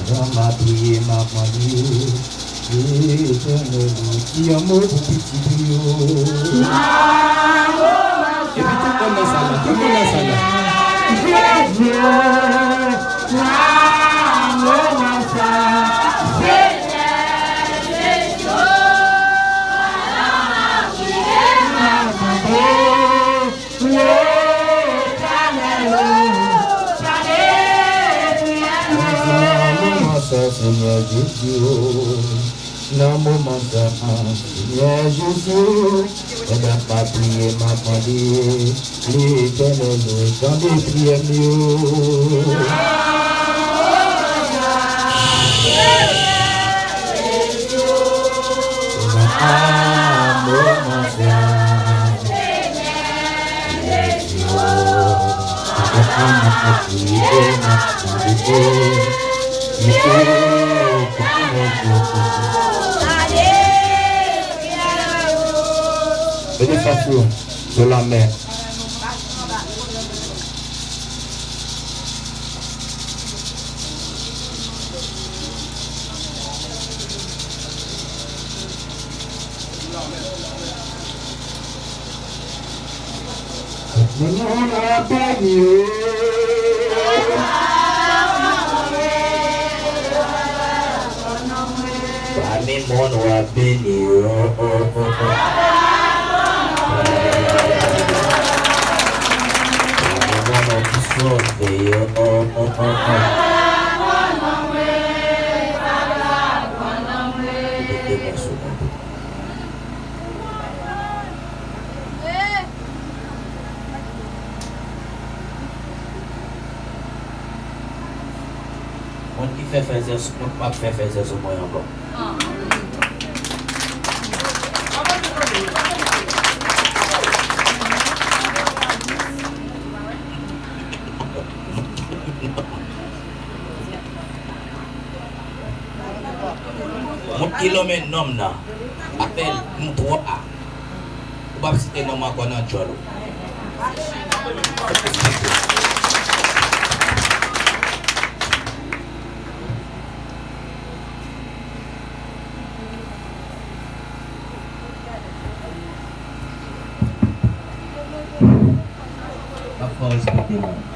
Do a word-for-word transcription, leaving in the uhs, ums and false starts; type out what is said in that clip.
Jan m ap priye, m ap mande Letènèl ou di yon mo pou pitit ou yo. Epi tout moun nan sal la, tout moun nan sal la. Jezi, lanmou nan sa, Senyè Jezi, m ap priye, m ap mande. Letènèl, tande priyè nou. Nan moman sa, Senyè Jezi, o, nan moman sa, Senyè Jezi, o, pandan m ap priye, m ap mande, Letènèl, o, tande priyè m yo. Nan moman sa, Mete fas ou sou lanmè. Pami moun w ap beni yo. Pami moun w ap beni yo. Pami moun w ap sove yo. Mete men sou mwen. Moun ki fè fèzè sou mwen p ap fè fèzè sou mwen ankò. Moun ki lonmen nonm nan, apèl m twa. Ou p ap site non m ankò nan djòl ou. M ap fè w respekte mwen.